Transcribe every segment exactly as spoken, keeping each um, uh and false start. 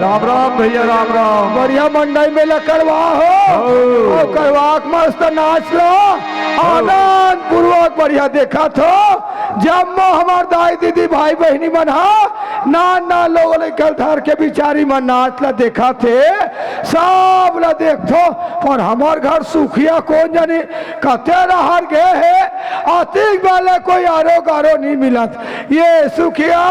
राम राम भैया, राम राम। बढ़िया मंडई में लकड़वा हो। हो। अउ करवा के मस्त नाच लो। आनंद पूर्वक बढ़िया देखत हो। जम्मो हमर दाई दीदी भाई बहिनी मन हा नान नान लोग लइका धर के बिचारी मन नाच ला देखत हे। सब ला देखथो, पर हमर घर सुखिया कोन जानी कते रहर गे हे। अतिक बेर ले कोई आरो गारो नइ मिलत। ये सुखिया,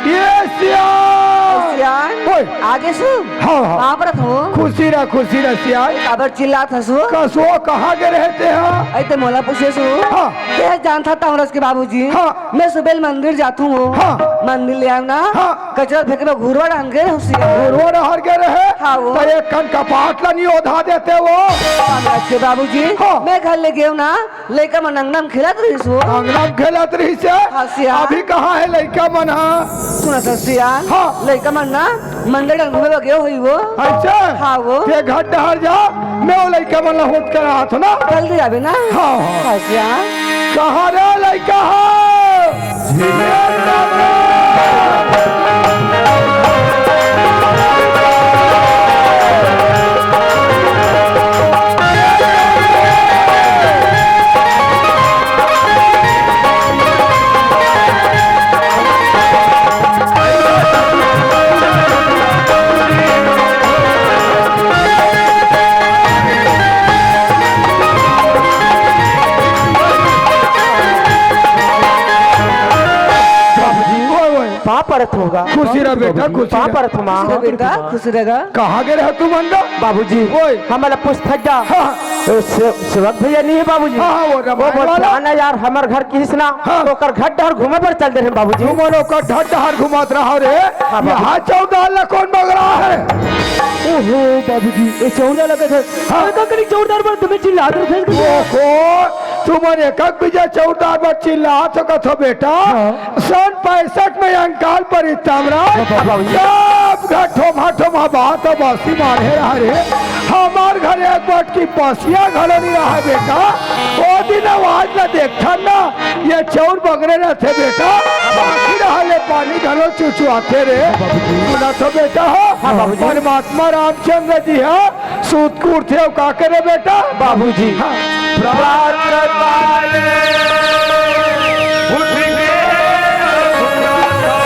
ये सियान। सियान? ओए। आगे सु? हाँ, हाँ। कहाँ पर हो? खुशी रह, खुशी रह सियान। काबर चिल्लात हसु? कसो कहाँ गे रहे ते हा? अइ ते मोला पूछे सु? हाँ। ते जानत हस तमरस के बाबूजी? हाँ। मैं सुबह ले मंदिर जाथू हो। हाँ। मंदिर ले आयो ना? हाँ। कचरा फेंके बर घुरवा डहर गे रहे सियान। घुरवा डहर गे रहे? हाँ वो। त एक कन कपाट ला नइ ओधा देते वो। तमरस के बाबूजी? हाँ। मैं घर ले गेव ना? लइका मन अंगना म खेलत रहिस हो। अंगना म खेलत रहिस हे? हाँ, सियान। अभी कहाँ हे लइका मन हा? सुनत हस सियान? हाँ। लइका मन ना मंदिर डहर घूमे बर गे होही वो। अच्छा? हाँ वो। ते घर डहर जा, मैं वो लइका मन ला होत कर आत हो ना। जल्दी आबे ना। हाँ, हाँ। हाँ, सियान। कहाँ रे लइका हा? बाबूजी, ओए, ओए। पाँव परत हों गा। खुशी रह बेटा, खुशी रह। पाँव परत हों माँ। खुशी रह बेटा, खुशी रह गा। कहाँ गे रहे तू मन गा? बाबूजी, ओए। हमला पूछत हस गा। हाँ। ओ, से-, सेवक भैया नइ हे बाबूजी। हाँ, हाँ, वो रमायन वो बोलथे, वाला। आना यार, हमर घर किहिस ना, हाँ। ओकर घर डहर घूमे बर चल दे रहे बाबूजी। तुमन ओकर घर डहर घूमत रहो रे। हाँ, बाबूजी। यहाँ चौरदार ला कोन बगरा हे? ओहो, बाबूजी, ये चौरदार लगत हे। हाँ। अरे, का करी चौरदार बर तुमन चिल्लात रहे? ओहो, तुमन एकक बीजा चौरदार बर चिल्लात हो कथो बेटा। हाँ। सन पैंसठ में अंकाल परिस तमरस। हाँ, बाबूजी। सब घर ठोमा ठोमा बात बासी मारे रहे रे। हमर घर एक बटकी पसिया घलो नइ रहे बेटा। ओ दिन आवाज ला देखथन ना, ये चौर बगरे रहिथे बेटा। आँखी डहर ले पानी घलो चुचुआथे रे। सुनत हो बेटा हो? हाँ, बाबूजी। परमात्मा रामचंद्र जी हा सूत के उठथे अउ का करे बेटा? बाबूजी। हाँ। प्रातः काले उठ के रघुनाथा।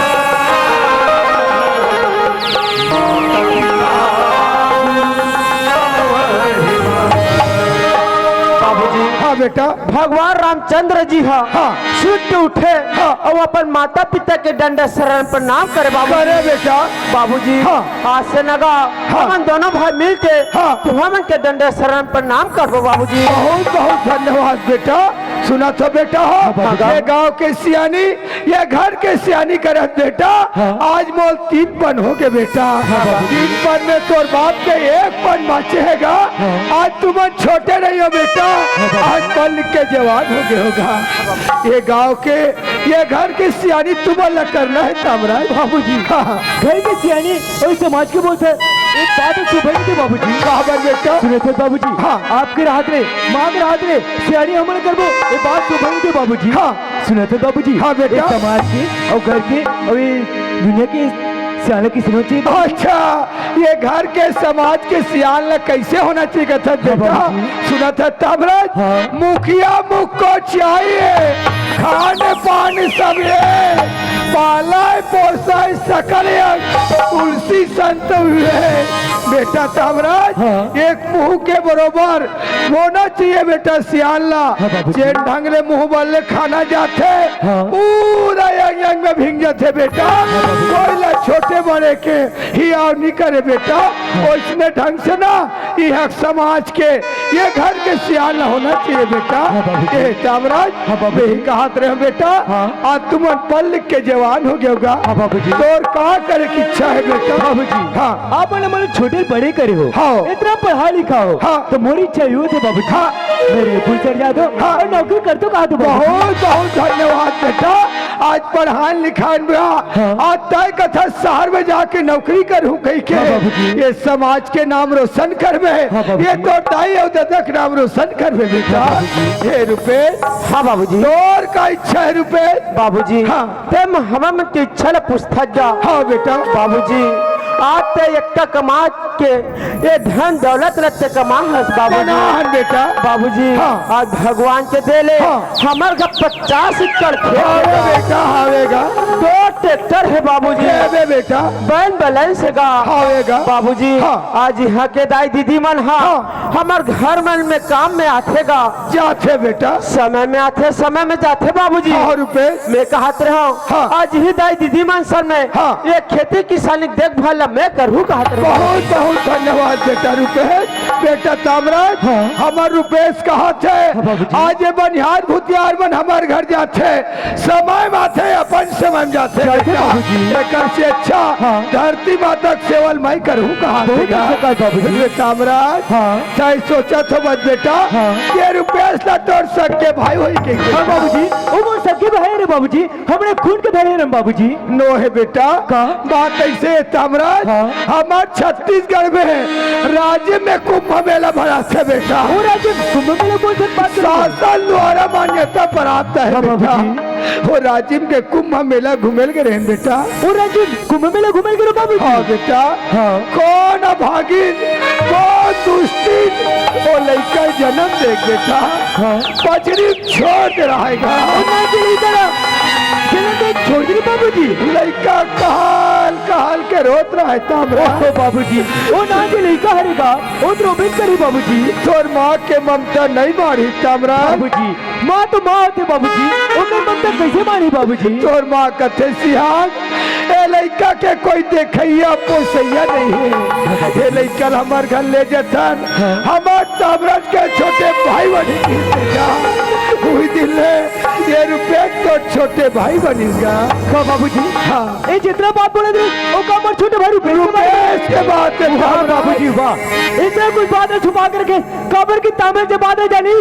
बाबूजी। हाँ बेटा। भगवान रामचंद्र जी हा हाँ। सूत के उठे हाँ। अउ अपन माता पिता के दंडवत शरण प्रणाम करे बाबूजी। करे बेटा। बाबूजी, हाँ। आज से नगा हाँ। हमन दोनों भाई मिल के हाँ। तुमन के दंडवत शरण प्रणाम करबो बाबूजी। बहुत बहुत धन्यवाद बेटा। सुनत हो बेटा हो, हाँ, बाबूजी। ये गांव के सियानी, ये घर के सियानी करत बेटा, हाँ। आज मोर तीन पन हो गे बेटा। हाँ, बाबूजी। तीन पन में तोर बाप के एक पन बाचे हे गा। हाँ। आज तुमन छोटे रहियो बेटा, हाँ, बाबूजी। आज पढ़ लिख के जवान हो गे हो गा। ये गांव के ये घर के सियानी तुमन ला करना हे तमरस। बाबूजी, हाँ। घर के सियानी अउ समाज के बोलथे, ये बात सुभई नइ दे बाबूजी। का बर बेटा? सुनत हस बाबूजी, हाँ। आपके रहत ले, माँ के रहत ले, सियानी हमन करबो, ये बात सुभई नइ दे बाबूजी। हाँ। सुनत हस बाबूजी, हाँ बेटा। ये समाज के अउ घर के अउ ये दुनिया के सियान कइसे होना चाहिए बाबूजी? अच्छा, ये घर के समाज के सियान ला कइसे होना चाहिए कथस हाँ, बेटा? बाबूजी। सुनत हस तमरस? हाँ। मुखिया मुख को चाहिए, खान पान सब ये, पालय पोसय सकल अंग, तुलसी संत हुए। बेटा तमरस, हाँ। एक मुँह के बरोबर होना चाहिए बेटा सियान ला। हाँ, बाबूजी। जेन ढंग ले मुँह बल ले खाना जाथे, हाँ। पूरा अंग अंग में भींग जाथे बेटा। हाँ, बाबूजी। कोई ला छोटे बड़े के हियाव नइ करे बेटा, ओइसने ढंग से ना, ये समाज के, ये घर के सियान होना चाहिए बेटा। हाँ, बाबूजी। ए, तमरस, हाँ, बाबूजी। मैं ही कहत रहेंव बेटा, हाँ। आज तुमन पढ़ लिख के जवान हो गे हो गा। हाँ, बाबूजी। तोर का करे के इच्छा हे बेटा? बाबूजी, हाँ। आप मन मोला छोटे बड़े करे हो, हाँ। इतना पढ़ा लिखा हो, हाँ। त मोर इच्छा ये होथे बाबूजी, हाँ। मैं रेलपुर चढ़ जाथों हाँ। अउ नौकरी करथों कहाथों बाबूजी। बहुत, बहुत धन्यवाद बेटा। आज पढ़ान लिखान में आ, हाँ। आज तय कथस शहर में जाके नौकरी करहूँ कहिके। हाँ, बाबूजी। ये समाज के नाम रोशन करबे। हाँ, बाबूजी। ये तोर दाई अउ ददा के नाम रोशन करबे बेटा। हाँ, बाबूजी। हे रुपेश। हाँ, बाबूजी। तोर का इच्छा हे रुपेश? बाबूजी। हाँ। तें हमन के इच्छा ला पूछथस गा। हाँ, बेटा। बाबूजी, आज ते एकटा कमा के ये धन दौलत रत्ते कमा हस बाबूजी। कमा हन बेटा। बाबूजी, हाँ। आज भगवान के दे ले हाँ। हमर घर पचास एकड़ खेत हावे हे। बेटा, हावे गा। दो ट्रैक्टर हे बाबूजी। हे बे बेटा। बैंक बैलेंस हे गा। हावे गा। बाबूजी, हाँ। आज इहाँ के दाई दीदी मन हा हाँ। हमर घर मन में काम में आथे गा। जाथे बेटा। समय में आथे, समय में जाथे बाबूजी। हाँ, रुपेश। मैं कहत रहूं, हाँ। आज ही दाई दीदी मन सन में हाँ। ये खेती किसानी के देखभाल ला मैं करहूं कहत रहूं। बहुत, बहुत धन्यवाद बेटा रुपेश। बेटा तामराज, हाँ। हमर रुपेश कहत हे, हाँ, बाबूजी। आज ये बनिहार भूतिहार मन हमर घर जाथे, समय में आथे, अपन समय में जाथे जाथे बेटा। बाबूजी। एकर से अच्छा हाँ। धरती माता के सेवा ल मैं करहूं कहत हे बहुत गा। अच्छा कहत बाबूजी। अरे तामराज, हाँ। चाहे सोचत हो मत बेटा, हाँ। ये रुपेश ला तोर सगे भाई होही के हाँ बाबूजी, वो मोर सगे भाई रे बाबूजी, हमरे खून के भाई रे बाबूजी। नो हे बेटा। का? बात अइसे हे तामराज, हाँ। हमर छत्तीसगढ़ में राजिम में कुंभ मेला भराथे बेटा। वो राजिम कुंभ मेला कोन से बात करत हे? शासन द्वारा मान्यता प्राप्त हे हाँ, बेटा। बाबूजी। वो राजिम के कुंभ मेला घूमे ल गे रहेन बेटा। वो राजिम कुंभ मेला घूमे ल गे रहेन बाबूजी। हाँ बेटा। हाँ। कोन अभागिन, कोन दुष्टिन, वो लइका जनम दे बेटा। हाँ। पचरी छोड़ दे रहा हे गा। वो ना के लइका ला जनम दे छोड़ दे बाबूजी। लइका कहल, कहल के रोत रहा हे तामराज। ओ बाबूजी, वो ना के लइका हरे गा, वो तो रोबे करही बाबूजी। तोर माँ के ममता नहीं मारी तामराज। बाबूजी, माँ तो माँ होथे बाबूजी, ओकर ममता कइसे मानही बाबूजी? तोर माँ कथे सियान, ए लइका के कोई देखइया पोसइया नहीं हे। ए लइका ल हमर घर ले जथन, हाँ। हमर तामराज के छोटे भाई बनी के जा। उही दिन ले ये रुपेश तोर छोटे भाई बनिस गा। का बाबूजी? हाँ। ए जितना बात बोलत रहे, ओ का मोर छोटे भाई रुपेश के बात रुपेश के बात हे हाँ तामराज। बाबूजी, वाह। इतना कुछ बात छुपा के रखे, काबर कि तामराज जे बात जानी,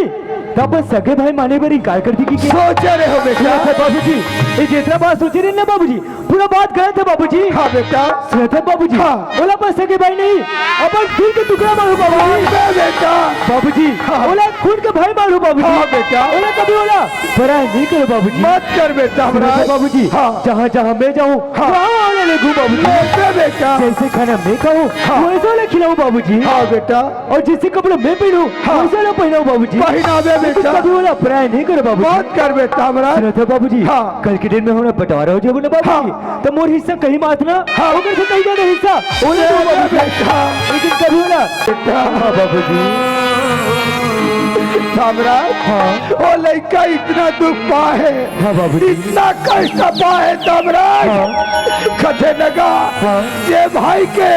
त अपन सगे भाई माने बर इनकार कर दी कि क्या? सोचे रहे हो बेटा। सुनत हे बाबूजी, ये जितना बात सोचे रहे ना बाबूजी, पूरा बात गलत हे बाबूजी। हाँ बेटा। सुनत हे बाबूजी, हाँ। ओला अपन सगे भाई नहीं, अपन दिल के टुकड़ा मानहूं बाबूजी। अबे बेटा। बाबूजी, हाँ। ओला खून के भाई मानहूं बाबूजी। हाँ बेटा। ओला कभी ओला पराया नहीं करहूं बाबूजी। मत कर बेटा सुनत हे हमरा। बाबूजी, हाँ। जहाँ जहाँ मैं जाऊँ, हाँ। वहाँ वहाँ ले घूम बाबूजी। ले बेटा। जैसे खाना मैं खाऊँ, हाँ। वैसे ओला खिलाऊँ बाबूजी। हाँ बेटा। अउ जइसे कपड़ा मैं पहिनहूं, हाँ। वइसे ला पहिनाहूं बाबूजी। पहिनाबे लेकिन बेटा। कभी ओला पराया नहीं करहूं बाबूजी। मत कर बेटा हमरा। सुनत हे बाबूजी, हाँ। कल के दिन में हमरा बंटवारा हो जाबो ना बाबूजी, हाँ। त मोर हिस्सा कहीं मात ना, हाँ। ओकर से कहीं ज्यादा हिस्सा ओला दे दो बाबूजी। बेटा। लेकिन कभी ओला बेटा। हाँ बाबूजी। तामराज, हाँ। ओ लइका इतना दुख पाए, हाँ बाबूजी। इतना कष्ट पाए तामराज। हाँ। कथे नगा, हाँ। ये भाई के